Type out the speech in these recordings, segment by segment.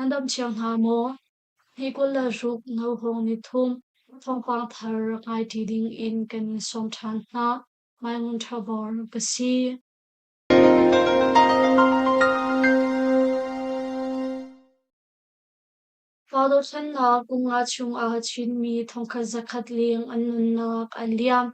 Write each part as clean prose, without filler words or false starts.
Nan dam cio hna maw? Ni 26 Nohawng ni thum thawngpang thar rak ngai ṭi ding in kan in sawm ṭhan hna. Mai Ngun Ṭha Bor ka si. Raldohthlennak kum nga chungah Chinmi thongkhat zakhat leng an nunnak an liam.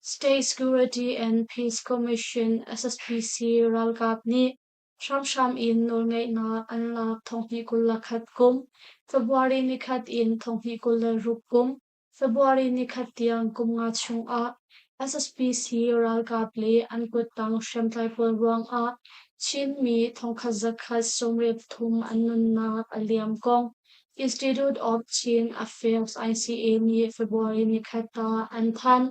State Security and Peace Commission SSPC ralkap nih hramhram in nawlngeihnak an lak 2021 kum February nikhat in 2026 kum February nikhat tiang kum nga chungah SSPC ralkap le an kuttang hriamtlai pawl ruangah Chinmi thongkhat zakhat 83 an nunnak a liam kong Institute of Chin Affairs ICA nih February nikhat ah an thanh.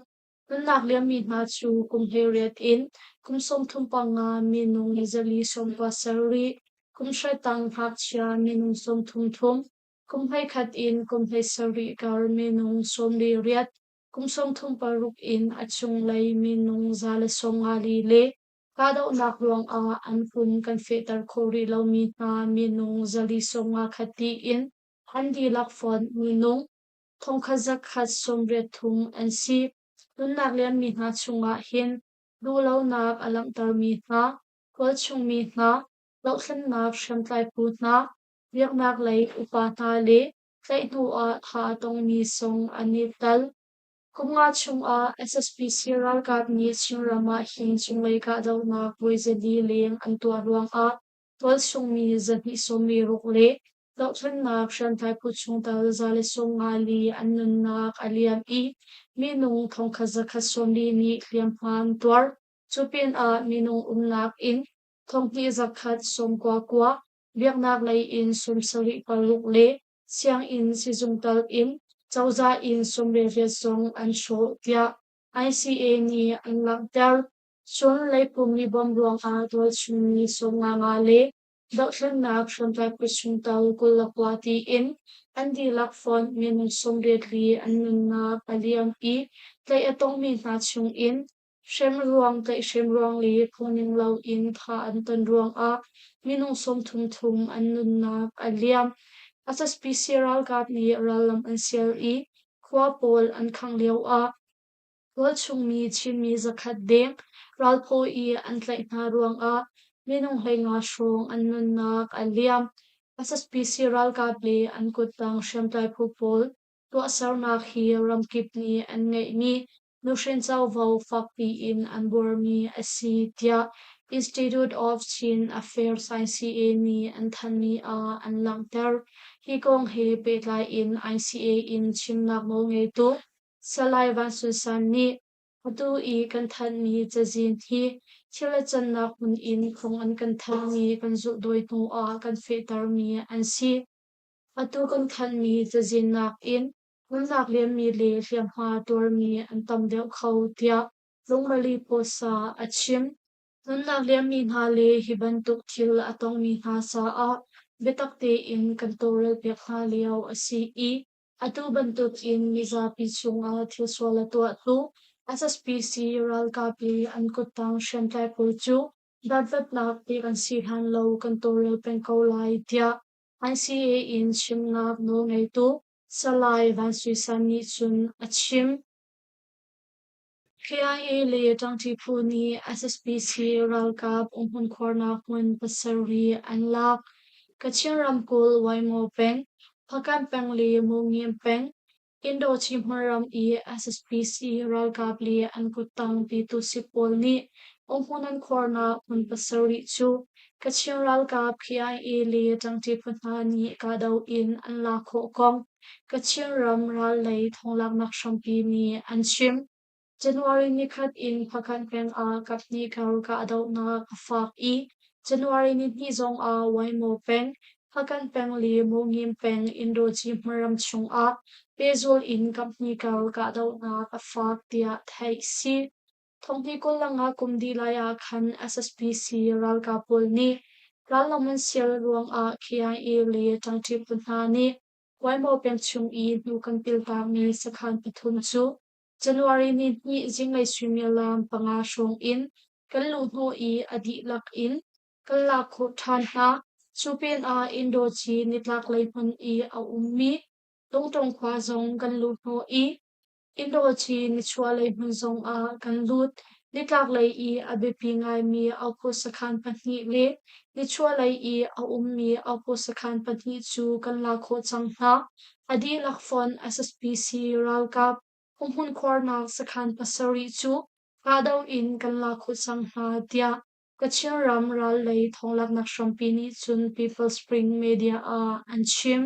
Nunnak liammi hna cu kum 18 in kum 35 minung 427, kum hra tang ngakchia minung 33, kum 11 in kum 17 kar minung 48, kum 36 in a cunglei minung 154 le kahdohnak ruangah an kum kan fehter khawh rih lomi hna minung 451 tiin an dihlak fonh minung 1,183 an si. Nunnak liammi hna chungah hin duhlonak a langhtermi hna, tualchungmi hna, dohthlennak hriamtlai phu hna, biaknak lei upa hna le tlaih hnuah tha a tongmi zong an i tel. Kum nga chungah SSPC ralkap nih Chinram ah hin cunglei kahdohnak voi zali leng an tuah ruangah tualchungmi 226 le dohthlennak hriamtlai phu chungtel 154 an nunnak a liam i minung 1,140 nih hliamhma an tuar. Cu pinah minung umnak inn 2,199, biaknak lei in 76 le sianginn sizung tal in cozah inn 98 zong an hrawh tiah ICA nih an langhter. Cun leipum i bawmh ruangah tualchungmi 95 le dohthlennak hriamtlai phu chungtel 29 tiin an dihlak fonh minung 84 an nunnak a liam i tlaih a tongmi hna chungin hrem ruang, tlaihhrem ruang le phungning loin thah an ton ruangah minung 33 an nunnak a liam. SSPC ralkap nih rallam an sial i khua pawl an khangh lioah Tualchungmi Chinmi zakhat deng ralphaw i an tlaih hna ruangah minung 15 hrawng an nunnak a liam. SSPC ralkap le an kuttang hriamtlai phu pawl tuahsernak hi ramkip nih an ngeihmi nuhrin covo fakpi in an buarmi a si tiah Institute of Chin Affairs ICA nih an thanhmi ah an langhter. Hi kong he pehtlai in ICA in chimnak nawlngeitu Salai Van Sun San nih, Atu i kan thanhmi cazin hi thil a cannak hmun in phung an kan thanhmi kan zulhdawi hnu ah kan fehtermi an si. Atu kan thanhmi cazin nakin nunnak liammi le hliamhma tuarmi an tam deuh kho, tiah Lungmali Post ah a chim. Nunnak liammi hna le hi bantuk thil a tongmi hna caah biatak tein kan tawlrelpiak hna lio a si i Atu bantukin mizapi cungah thilsual a tuahtu SSPC ralkap le an kuttang hriamtlai pawl cu dantatnak pek an si hlan lo kan tawlrel peng ko lai tiah ICA in chimnak nawlngeitu Salai Van Sui San nih cun a chim. KIA le ṭangṭi phu nih SSPC ralkap umhmun khuarnak hmun pasarih an lak. Kachin ramkulh Waingaw peng, Hpakant peng le Mungin peng, Indochi hmunram i SSPC ralkap le an kuttang pitusip pawl nih umhmun an khuarnak hmun pasarih cu Kachin ralkap KIA le ṭangṭi phu hna nih kahdoh in an lak khawh kong Kachin ram ral lei thonglaknak hrampi nih an chim. January nikhat in Hpakant peng ah kaphnih kar kahdohnak a fak i January nihnih zong ah Waimo peng, Hpakant peng le Mungin peng Indochi hmunram chungah pehzul in kaphnih kar kahdohnak a fak tiah theih si. Thonghnih 25 kum dih lai ah khan SSPC ralkap pawl nih rallam an sial ruangah KIA le ṭangṭi phu hna nih Waimo peng chung i hnu kan piltakmi sakhan pathum cu January nihnih zinglei suimilam panga hrawng in kan luhhnawh i a dihlak in kan lak khawh ṭhan hna. Cu pinah Indochi nitlaklei hmun i a ummi Tungtong khua zong kan luh hnawh i Indochi nichuahlei hmun zongah kan lut. Nitlaklei i a biapi ngaimi Auhput sakhan pahnih le nichuahlei i a ummi Auhput sakhan pahnih cu kan lak khawh cang hna. A dihlak fonh SSPC ralkap umhmun khuarnak sakhan pasarih cu kahdoh in kan lak khawh cang hna, tiah Kachin ram ral lei thawnglaknak hrampi nih cun People's Spring Media ah an chim.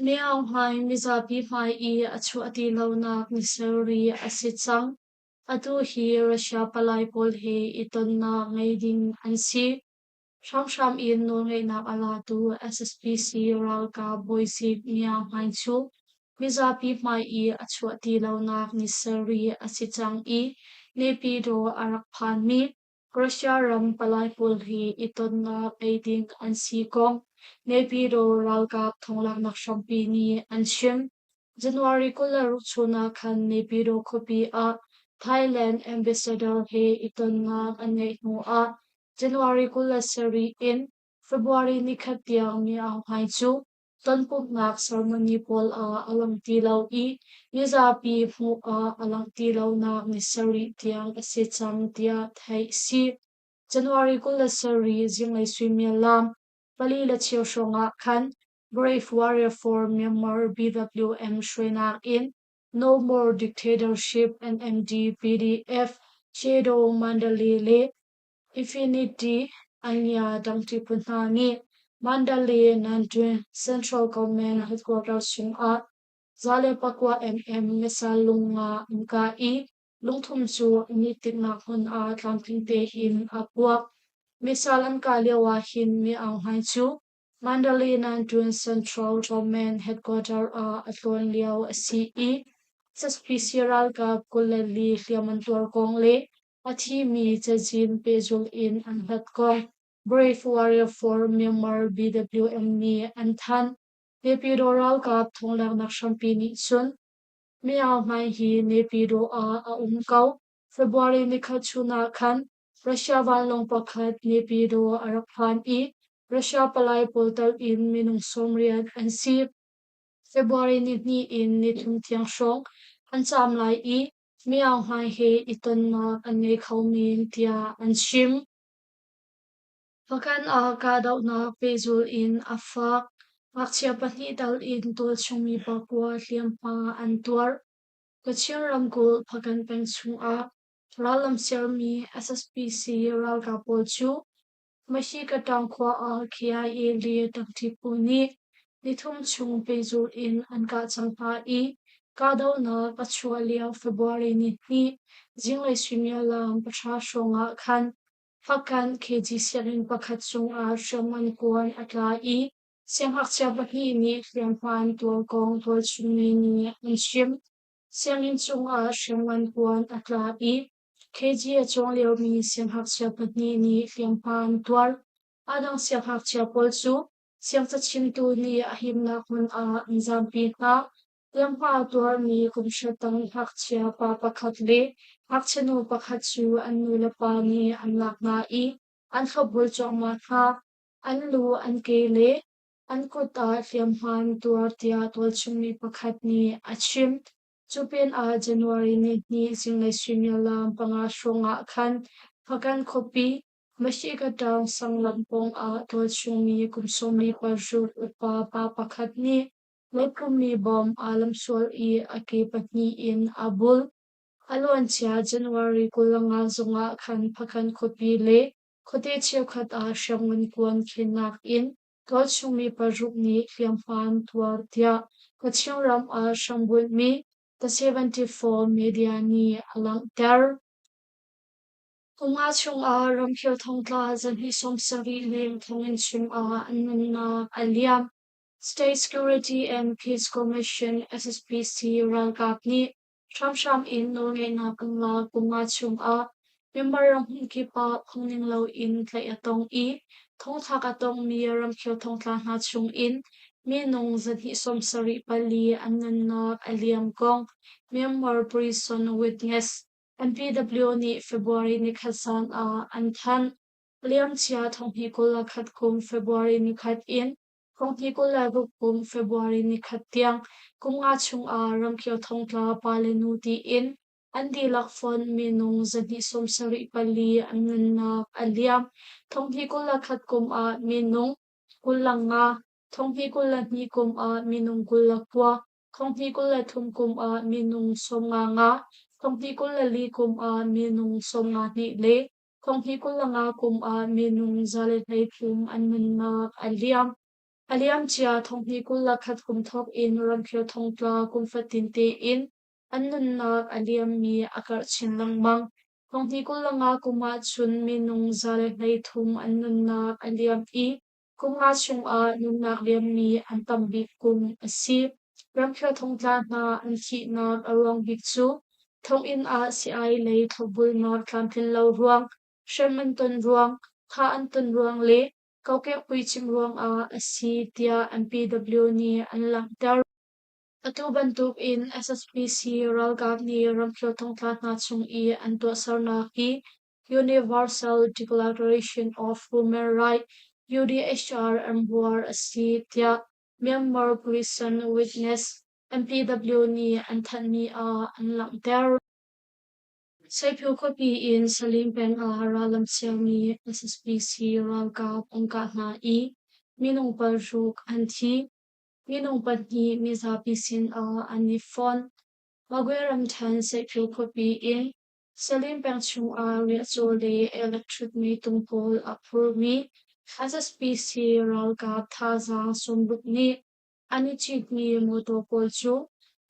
Myaung hmai mizapi hmai i a chuah ti lonak ni sarih a si cang. Atu hi Russia palai pawl he i tonnak ngei ding an si. Hramhram in nawlngeihnak a latu SSPC ralkap bawizik Myaung Hlaing cu mizapi hmai i a chuah ti lonak ni sarih a si cang i Naypyidaw a rak phanmi Russia ram palai pawl hi i tonnak ei ding an si kong Naypyidaw ralkap thonglaknak hrampi nih an chim. January 26 chun ah khan Naypyidaw khuapi ah Thailand ambassador he i tonnak an ngeih hnu ah January 27 in February nikhat tiang mi Aung Hlaing cu tonpumhnak ceremony pawl ah a lang ti lo i mizapi hmuh ah a langh ti lonak ni sarih tiang a si cang tiah theih a si. January 27 zinglei suimilam 4:15 hrawng ah khan Brave Warrior for Myanmar BWM hruainak in No More Dictatorship NMD PDF Shadow Mandalay le Infinity Anya dangṭi phu hna nih Mandalay Nantwin Central Government Headquarters chungah 109 mm missile lung nga an kah i lungthum cu an i tinhnak hmun ah tlamtling tein aa puak. Missile an kah lio ah hin Mi Aung Hlaing cu Mandalay Nantwin Central Government Headquarters ah a tlawn lio a si i SSPC ralkap 24 hliam an tuar kong le A thimi cazin pehzulh in an hlat kong Brave Warrior for Myanmar BWM nih an thanh. Naypyidaw ralkap thonglaknak hrampi nih cun Myaung Hlaing hi Naypyidaw ah a um ko. February nikhat chun ah khan Russia vanlawng pakhat Naypyidaw a rak phan i Russia palai pawl tal in minung 80 an si. February nihnih in nithum tiang hrawng an caam lai i Myaung Hlaing he i tonnak an ngei kho men tiah an chim. Hpakan ah kahdohnak pehzulh in a fak. Ngakchia pahnih tal in tualchungmi pakua hliamhma an tuar. Kachin ramkulh Hpakan peng chungah rallam sermi SSPC ralkap pawl cu Mahikatang khua ah KIA le Tangṭi phu nih nithum chung pehzulh in an kah cang hna i kahdohnak a chuah lio February nihnih zinglei suimilam pahra hrawng ah khan Hpakant KG sianginn pakhat cungah hriamngan kuan a tla i siangngakchia pahnih nih hliamhma an tuar kong tualchungmi nih an chim. Sianginn cungah hriamngan kuan a tla i KG a cawng liomi siangngakchia pahnih nih hliamhma an tuar. A dang siangngakchia pawl cu siangcachimtu nih a himnak hmun ah an zampi hna. Hliamhma a tuarmi kum hra tang ngakchia pa pakhat le ngakchia nu pakhat cu an nulepa nih an lak hna i an thlopbul cuahmah hna. An lu, an ke le an kut ah hliamhma an tuar tiah tualchungmi pakhat nih a chim. Cu pinah January nihnih zinglei suimilam panga hrawng ah khan Hpakan khuapi Mahikatang sanglam pawngah tualchungmi kum 46 upa pa pakhat nih leikumi bawm aa lamsual i a ke pahnih in aa bul. A luancia January 25 zongah khan Hpakan khuapi le khuate cheukhat ah hriamngan kuan khennak in Tualchungmi paruk nih hliamhma an tuar tiah Kachin ram ah hrambunhmi The 74 Media nih a langhter. Kum nga chungah ramkhel thongtla 270 leng thonginn chungah an nunnak a liam. State Security and Peace Commission SSPC ralkap nih Hramhram in nawlngeihnak an lak kum nga chungah Myanmar ram hmunkip ah phungning loin tlaih a tong i thongthlak a tongmi ramkhel thongtla hna chungin minung 274 an nunnak a liam kong Myanmar Prison Witness MPW nih February nikhat zan ah an thanh. Liamcia thonghnih 21 kum February nikhat in thonghnih 26 kum February nikhat tiang kum nga chungah ramkhel thongtla pa le nu tiin an dihlak fonh minung 274 an nunnak a liam. Thonghnih 21 kum ah minung 25, thonghnih 22 kum ah minung 29, thonghnih 23 kum ah minung 55, thonghnih 24 kum ah minung 52 le thonghnih 25 kum ah minung 133 an nunnak a liam. A liamcia thonghnih 21 kum thawk in ramkhel thongtla kum fatin tein an nunnak a liammi a karh chin lengmang. Thonghnih 25 kum ahcun minung 133 an nunnak a liam i kum nga chungah nunnak liammi an tam bik kum a si. Ramkhel thongtla hna an thihnak a ruang bik cu thonginn ah sii-ai lei thlopbulnak tlamtlin lo ruang, hrem an ton ruang, thah an ton ruang le kokek puicimh ruangah a si tiah MPW nih an langhter. Atu bantuk in SSPC ralkap nih ramkhel thongtla hna chung i an tuahsernak hi Universal Declaration of Human Rights UDHR an buar a si tiah Myanmar Prison Witness MPW nih an thanhmi ah an langhter. Seiphu khuapi in Salim peng ah rallam siangmi SSPC ralkap an kah hna i minung paruk an thi. Minung pahnih mizapi sinah an i fonh. Magwe ramṭhen Seiphu khuapi in Salim peng chungah riahcaw le electric meitung pawl a phurmi SSPC ralkap thazaang sawmruk nih An i citmi mawtaw pawl cu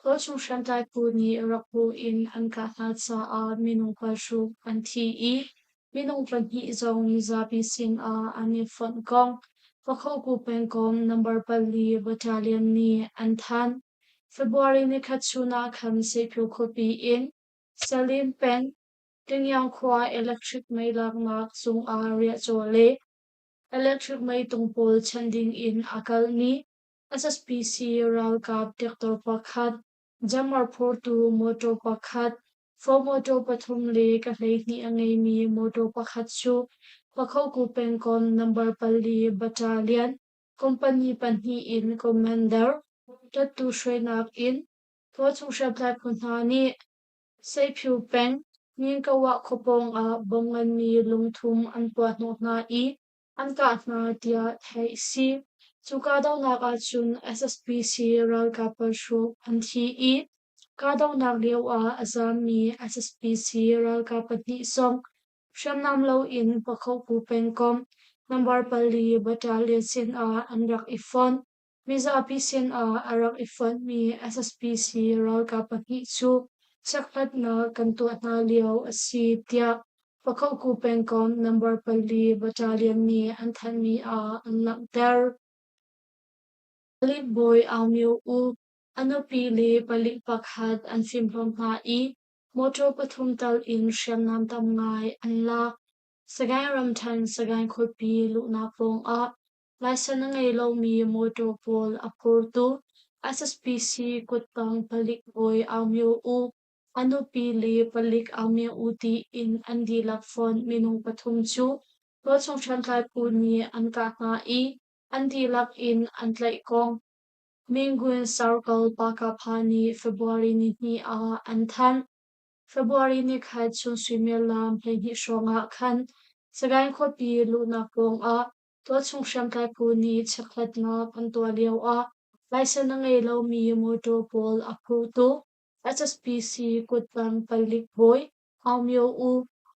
tualchung hriamtlai phu nih rak bu in an kah hna caah minung paruk an thi i minung pahnih zong mizapi sinah an i fonh kong Pakhoku pengkomh number pali battalion nih an thanh. February nikhat chun ah khan Seiphu khuapi in Salim peng Tingyang khua electric mei laknak zung ah riahcaw le Electric meitung pawl chanh dingin a kalmi SSPC ralkap tractor pakhat, jammer phortu motor pakhat, four motor pathum le ka hleihnih a ngeimi motor pakhat cu Pakhoku pengkomh number pali battalion company pahnih in commander Tattu hruainak in tualchung hriamtlai phu hna nih Seiphu peng, Myinkawa khua pawngah bom nganmi lungthum an puahhnawh hna i an kah hna tiah theih a si. Cu kahdohnak ahcun SSPC ralkap paruk an thi i kahdohnak lioah a zaammi SSPC ralkap pahnih zong hriamnam loin Pakhoku pengkomh number pali battalion sinah an rak i fonh. Mizapi sinah a rak i fonhmi SSPC ralkap pahnih cu chekhlatnak kan tuah hna lio a si tiah Pakhoku pengkomh number pali battalion nih an thanhmi ah an langhter. Palik bawi Aung Myo U, a nupi le palik pakhat an fimhlawm hna i motor pathum tal in hriamnam tam ngai an lak. Sagaing ramṭhen Sagaing khuapi luhnak pawngah Laisen a ngei lomi mawṭaw pawl a phurtu SSPC kuttang palik bawi Aung Myo U, a nupi le palik Aung Myo U tiin an dihlak fonh minung pathum cu tualchung hriamtlai phu nih an kah hna i an dihlak in an tlaih kong Mingun Circle Pakapha nih February nihnih ah an thanh. February nikhat chun suimilam 12 hrawng ah khan Sagaing khuapi luhnak pawngah tualchung hriamtlai phu nih chekhlatnak an tuah lioah laisen a ngei lomi mawṭaw pawl a phurtu SSPC kuttang palik bawi Aung Myo U,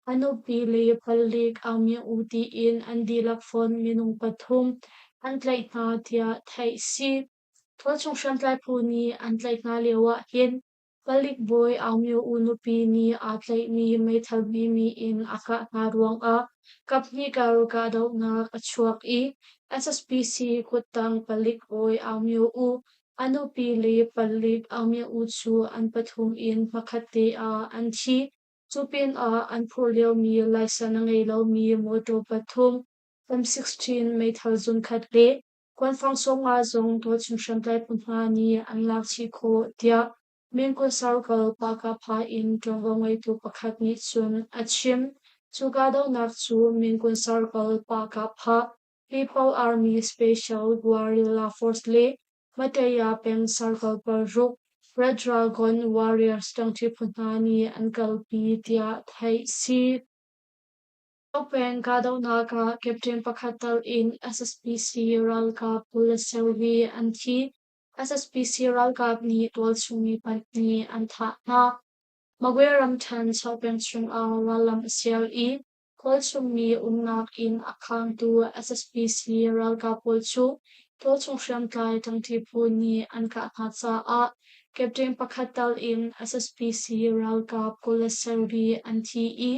a nupi le palik Aung Myo U tiin an dihlak fonh minung pathum an tlaih hna tiah theih a si. Tualchung hriamtlai phu nih an tlaih hna lioah hin Palik bawi Aung Myo U nupi nih aa tlaihmi meithal hmemi in a kah hna ruangah kaphnih kar kahdohnak a chuak i SSPC kuttang palik bawi Aung Myo U, a nupi le palik Aung Myo U cu an pathum in hmakhatte ah an thi. Cu pinah an phurh liomi laisen a ngei lomi mawṭaw pathum, M16 meithal zunkhat le Kuanfang sawmnga zong tualchung hriamtlai phu hna nih an lak chih khawh, tiah Mingun Circle Pakapha in ṭuanvo ngeitu pakhat nih cun a chim. Cu kahdohnak cu Mingun Circle Pah-Kah-Phah People Army Special Guerrilla Force le Mataya peng Circle paruk Red Dragon Warriors ṭangṭi phu hna nih an kalpi tiah theih a si. Peng kahdohnak ah captain pakhat tal in SSPC ralkap 27 an thi. SSPC ralkap nih tualchung mi pahnih an thah hna. Magwe ramṭhen Chawpeng chungah rallam a sial i Khualchung mi umnak inn a khaangtu SSPC ralkap pawl cu tualchung hriamtlai ṭangṭi phu nih an kah hna caah captain pakhat tal in SSPC ralkap 27 an thi i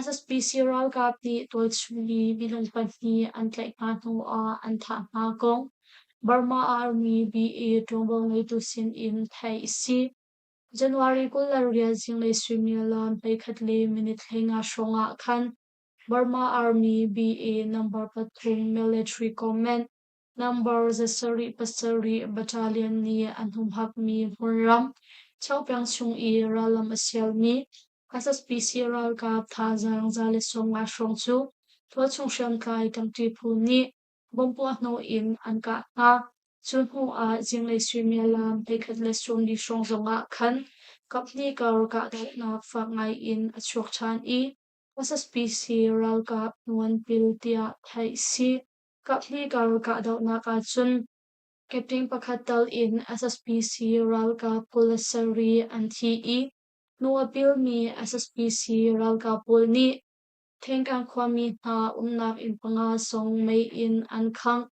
SSPC ralkap nih tualchung mi minung pahnih an tlaih hna hnu ah an thah hna kong Burma Army BA ṭuanvo ngeitu sin in theih a si. January 28 zinglei suimilam 11 le minute 15 hrawng ah khan Burma Army BA number pathum Military Command number 7 7 Battalion nih an humhakmi hmunram Chopeng chung i rallam a sialmi SSPC ralkap thazaang 150 hrawng cu tualchung hriamtlai ṭangṭi phu nih bomb puahhnawh in an kah hna. Cu hnu ah zinglei suimilam 11:40 hrawng zongah khan kaphnih kar kahdohnak fak ngai in a chuak ṭhan i SSPC ralkap hnu an pil tiah theih a si. Kaphnih kar kahdohnak ahcun captain pakhat tal in SSPC ralkap 27 an thi i hnu a pilmi SSPC ralkap pawl nih Thengkang khuami hna umnak inn panga zong mei in an khangh.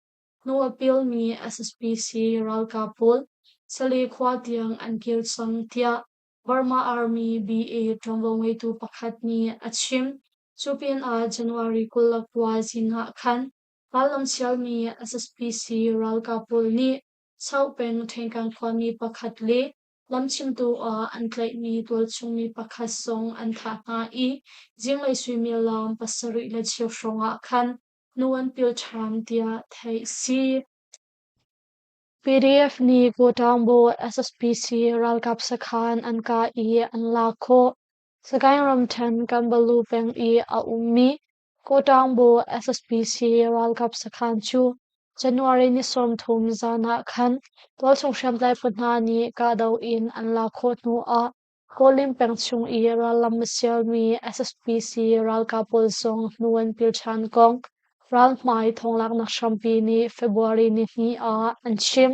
Hnu a pilmi SSPC ralkap pawl Sale khua tiang an kir cang tiah Burma Army BA ṭuanvo ngeitu pakhat nih a chim. Cu pinah January 29 zing ah khan rallam chialmi SSPC ralkap pawl nih Chau peng Thengkang khuami pakhat le lamchimtu ah an tlaihmi tualchung mi pakhat zong an thah hna i zinglei suimilam 7:15 hrawng ah khan hnu an pil ṭhan tiah theih a si. PDF nih Kawṭaungbaw SSPC ralkap sakhan an kah i an lak khawh. Sagaing ramṭhen Kanbalu peng i a ummi Kawṭaungbaw SSPC ralkap sakhan cu January ni 30 zan ah khan tualchung hriamtlai phu hna nih kahdoh in an lak khawh hnu ah Kawlin peng chung i rallam a sialmi SSPC ralkap pawl zong hnu an pil ṭhan kong ralhmai thawnglaknak hrampi nih February nihnih ah an chim.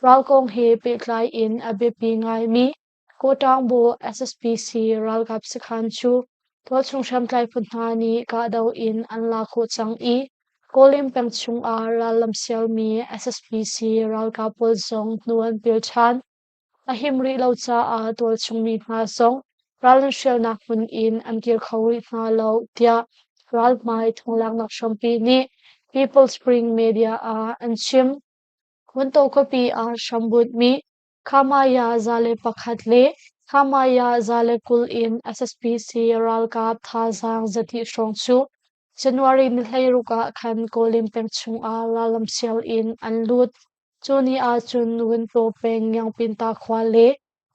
Ral kong he pehtlai in a biapi ngaimi Kawṭaungbaw SSPC ralkap sakhan cu tualchung hriamtlai phu hna nih kahdoh in an lak khawh cang i Kawlin peng chung ah rallam sialmi SSPC ralkap pawl zong hnu an pil ṭhan. A him rih lo caah tualchung mi hna zong ral an hrialnak hmun in an kir kho rih hna lo, tiah ralhmai thonglaknak hrampi nih People Spring Media ah an chim. Hmuntaw khuapi ah hrambunhmi Khamaya 101 le Khamaya 120 in SSPC ralkap thazaang zahnih hrawng cu January ni 16 ah khan Kawlin peng chungah rallam sial in an lut. Cu ni ahcun Wuntaw peng Ngiangpinta khua le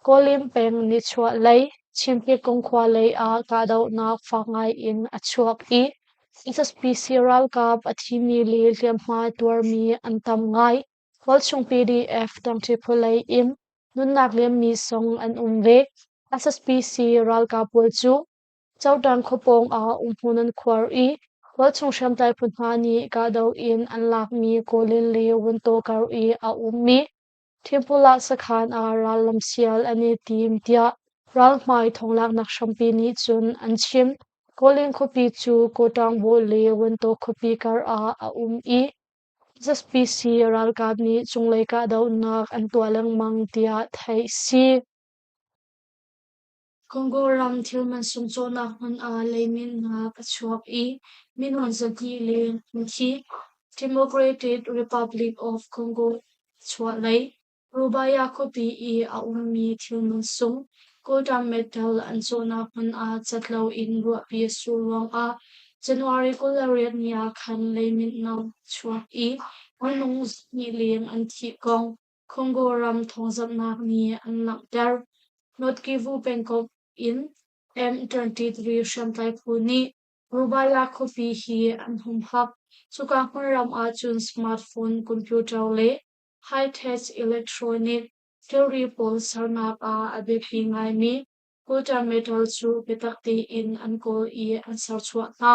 Kawlin peng nichuahlei Chimpikung khua lei ah kahdohnak fak ngai in a chuak i SSPC ralkap a thimi le hliamhma tuarmi an tam ngai. Khualchung PDF ṭangṭi phu lei in nunnak liammi zong an um ve. SSPC ralkap pawl cu Cotang khua pawng ah umhmun an khuar i khualchung hriamtlai phu hna nih kahdoh in an lakmi Kawlin le Wuntaw kar i a ummi Thimpulah sakhan ah rallam sial an i tim tiah ralhmai thawnglaknak hrampi nih cun an chim. Kawlin khuapi cu Kawṭaungbaw le Wuntaw khuapi kar ah a um i ZPC ralkap nih cunglei kahdohnak an tuah lengmang tiah theih a si. Congo ram thil mansung cawhnak hmun ah leiminnak a chuak i minung 200 leng an thi. Democratic Republic of Congo chuahlei Rubaya khuapi i a ummi thil mansung Kawlṭam metal an cawhnak hmun ah cat loin ruahpi a sur ruangah January 28 ni ah khan leiminnak a chuak i minung 200 leng an thih kong Congo ram thawngzamhnak nih an langhter. North Kivu pengkomh in M23 hriamtlai phu nih Rubaya khuapi hi an humhak. Cuka hmunram ahcun smartphone, computer le high-tech electronic thilri pawl sernak ah a biapi ngaimi Quota metal cu biatak tein an kawl i an serchuah hna.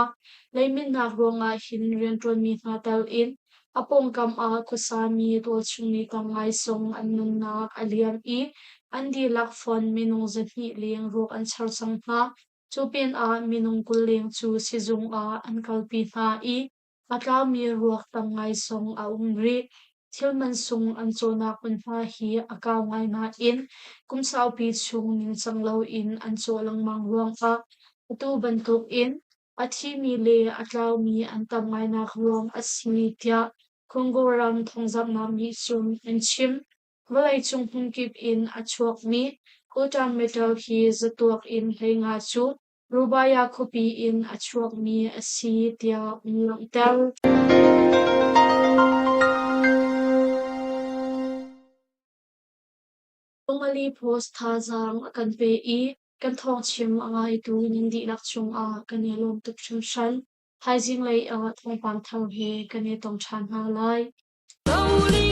Leiminnak ruangah hin rianṭuanmi hna tel in a pawngkam ah khuasami tualchungmi tam ngai zong an nunnak a liam i an dihlak fon minung 200 leng ruak an char cang hna. Cu pinah minung 20 leng cu sizung ah an kalpi hna i A tlaumi ruak tam ngai zong a um rih. Thil mansung an cawhnak hmunhma hi a kau ngai nain kum saupi chung ningcang loin an cawh lengmang ruangah atu bantukin a thimi le a tlaumi an tam ngainak ruang a si tiah Congo ram thawngzamhnak nih cun an chim. Vawleicung hmunkip in a chuakmi Ultra metal hi zatuak in 15 cu Rubaya khuapi in a chuakmi a si tiah an langhter. Lungmali Post thazaang a kan pe i kan thawngchim a ngaitu nan dihlak cungah kan i lawm tuk hringhran. Thaizing lei ah thawngpang thar he kan i tong ṭhan hna lai.